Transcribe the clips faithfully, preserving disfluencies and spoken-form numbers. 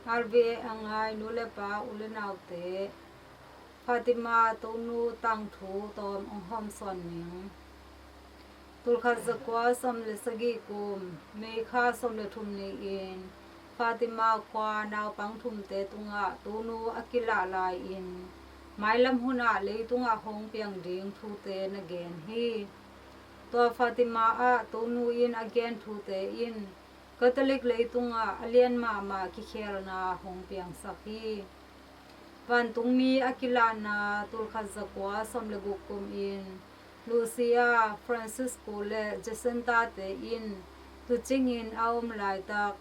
Harvey a ngai nu le pa u le naute, Fatima Tonu tangthu tawm ong hawmsawn ning. Tulkhat zakua sawm le sagih kum, May kha sawm le thum ni-in Fatima khua naupang thumte tungah Tonu a kilah lai-in mailam hunah leitungah hong piang ding thute na gen hi. Tua Fatima ah Tonu in a gen thute in Catholic leitungah a lian mahmah kikhelna hong piangsak hi. Vantungmi a kilahna tulkhat zakua sawm le guk kumin Lucia, Francisco le Jacinta te in tuucingin a om laitak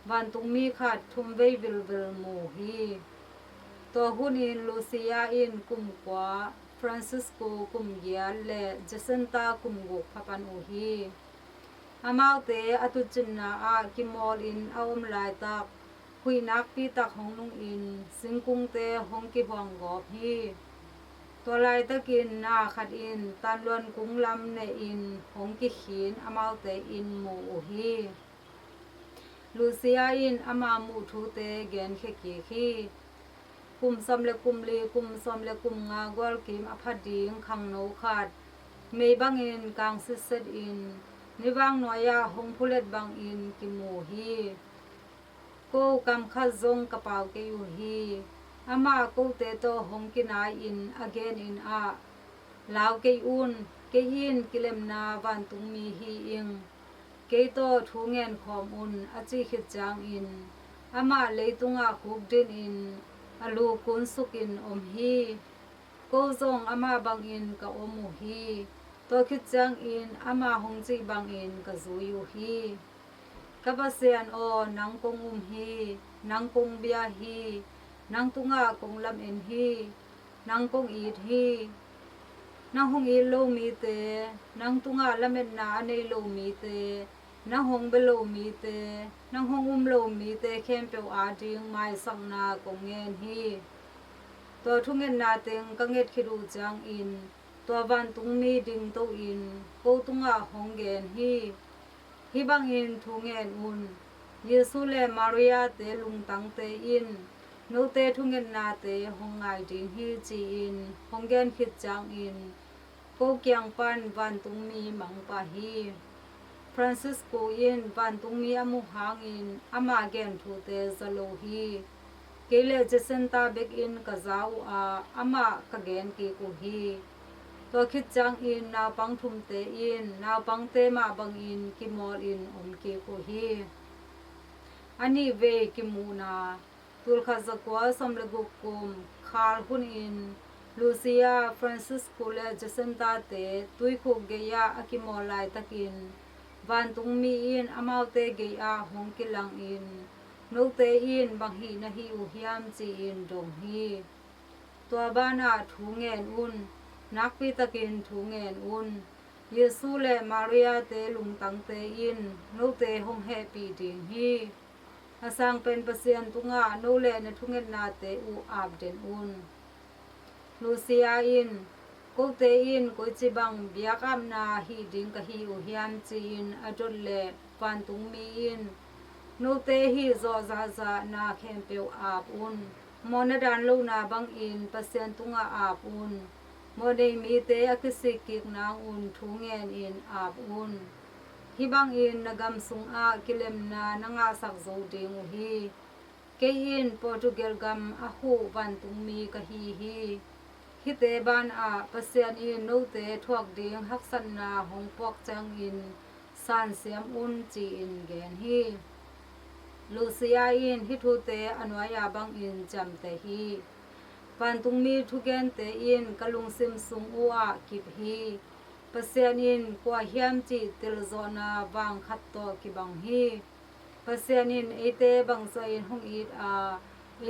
vantungmi khat thumvei vilvil mu hi. Tua hunin Lucia in kum kua, Francisco kum giat le Jacinta kum guk phapan uh hi. Amaute a tuucinna ah kimawlin a om laitak huih nakpi tak hong nungin singkungte hong kihuang gawp hi. Tua laitakin na khat in tanluan kung lam nehin hong kikhin amaute in mu uh hi. Lucia in ama muh thute genkhia kik hi. Kum sawm le kum li, kum sawm le kum nga gualkim a pha ding khangno khat mei bangin kang sitsetin nivang nuai-ah hong phulet bangin kimu hi. Ko kam khat zong ka pau kei uh hi. Amah kote tawh hong kinai-in a genin ah, "Lau kei un, kei in kilemna vantungmi hi ing. Kei tawh thu ngen khawm un," a cih khit ciangin amah leitungah khukdinin a lu kunsukin om hi. Ko zong amah bangin ka om uh hi. Tua khit ciangin ama hong cih bangin ka zui uh hi. Ka Pasian aw, nang kong um hi, nang kong bia hi, nang tungah kong lamen hi, nang kong it hi. Nang hong it lo mite, nang tungah lametna a nei lo mite, nang hong bia lo mite, nang hong um lo mite khempeuh ading maisakna kong ngen hi. Tua thungetna teng ka nget khit uh ciangin tua vantungmi dingto-in ko tungah hong gen hi. Hih bangin thu ngen un. Jesu le Maria te lungtangte in note thungetnate hong ngai ding hi, ci-in hong gen khit ciangin ko kiang pan vantungmi mang pah hi. Francisco in vantungmi a muh hangin ama gen thute za lo hi. Kei le Jacinta bekin ka za uh a, amah ka gen kik uh hi. Tua khit ciangin naupang thumte in naupangte mah bangin kimawlin om kik uh hi. A nihvei kimuhna. Tulkhat zakua sawm le guk kum, khal hunin Lucia, Francisco le Jacinta te tuikhuk gei-ah a kimawl laitakin vantungmi in amaute gei-ah hong kilangin, "Note in bang hih na hi uh hiam?" ci-in dong hi. Tua banah thu ngen un, nakpi takin thu ngen un. Jesu le Maria te lungtangte in note hong hehpih ding hi. A sang pen Pasian tungah no le na thungetnate uh ap den un. Lucia in, "Kote in koici bang biakapna hih ding ka hi uh hiam?" ci-in a dot leh vantungmi in, "Note hih zawh zahzah na khempeuh ap un. Mawhna dan lohna bangin Pasian tungah ap un. Mawhnei mite a kisik kik nang un thu ngenin ap un. Hih bangin na gam sungah kilemna na ngahsak zo ding uh hi. Kei in Portugal gam a huh vantungmi ka hi hi. Hihte banah Pasian in note thuak ding haksatna hong puak ciangin sansiam un," ci-in gen hi. Lucia in hih thute a nuai-a bangin ciamteh hi. "Vantungmi thugente in ka lungsim sung uh ah kip hi. Pasian in kua hiam cih telzawhna vang khat tawh kibang hi. Pasian in eite bangzahin hong it a,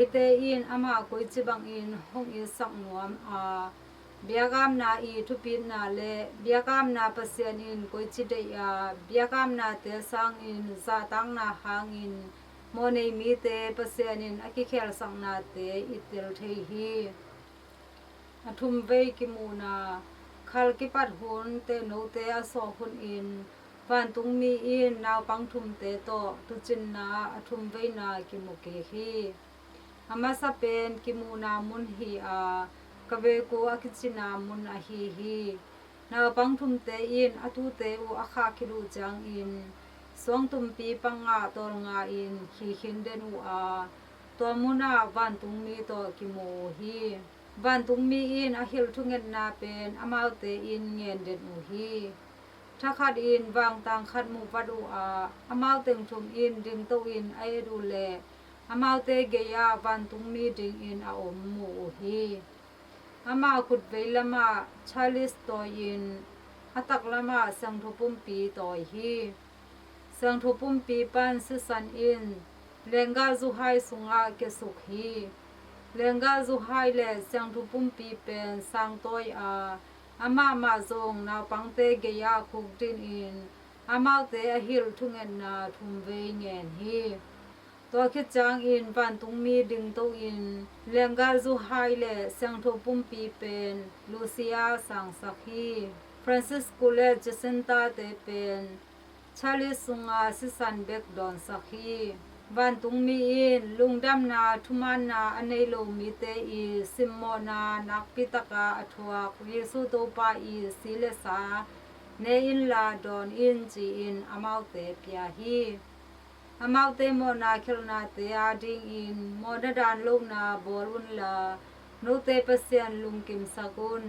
eite in amah koici bangin hong itsak nuam a, biakapna i thupitna le biakapna Pasian in koici deih a, biakapnate sangin zahtakna hangin mawhnei mite Pasian in a kikheelsaknate i tel thei hi." A thumvei kimuhna. Khal kipat hun, tehnote a sawh hunin Vantungmi in naupang thumte tawh tuucinna a thumveina kimu kik hi. A masa pen kimuhna mun hi-a, ka vekua a kicina mun ahi hi. Naupang thumte in a tuute uh a khah khit uh ciangin suangtumpi pangah tawlnga-in khi khin den uh a, tua munah vantungmi tawh kimu uh hi. Vantungmi in a hilh thungetna pen amaute in ngen den uh hi. Thakhat in vangtang khat muvat uh a, amau teng thum in dingto-in a et uh leh amaute gei-ah vantungmi dingin a om mu uh hi. Ama khutvei lamah chalice tawi-in a taklamah siangtho pumpi tawi hi. Siangtho pumpi pan sisan in leenggahzu hai sungah kiasuk hi. Leenggahzu hai le siangtho pumpi pen sangtawi-a, amah mah zong naupangte gei-ah khukdinin amaute a hilh thungetna thumvei ngen hi. Tua khit ciangin vantungmi dingto-in leenggahzu hai le siangtho pumpi pen Lucia sangsak hi. Francisco le Jacinta-te pen chalice sunga sisan bek dawnsak hi. Vantungmi in lungdamna thumaanna a nei lo mite i simmawhna nakpitaka a thuak Jesu Topa i si le sa ne inla dawn in, ci-in amaute pia hi. Amaute mawhna khialhnate adingin mawhna daan lohna bawl unla, note Pasian lungkimsak un.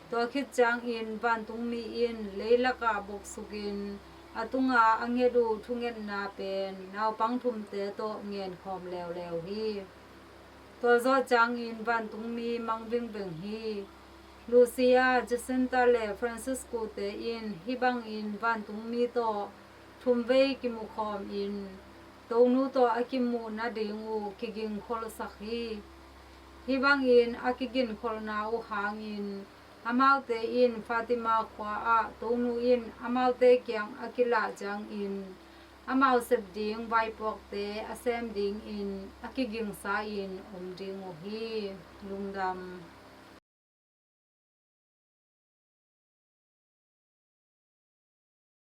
Tua khit ciangin vantungmi in leilakah boksukin a tunga a nget uh thungetna pen naupang thumte tawh ngenkhawm leuleu hi. Tua zawh ciangin vantungmi mang vingveng hi. Lucia, Jacinta le Francisco-te in hih bangin vantungmi tawh thumvei kimukhawmin Tonu tawh a kimuh nading uh kigingkholsak hi. Hih bangin a kiginkholhna uh hangin amaute in Fatima khua-ah Tonu in amaute kiang a kilah ciangin amau sep ding vaipuakte a sem dingin a kigingsa-in om ding uh hi. Lungdam.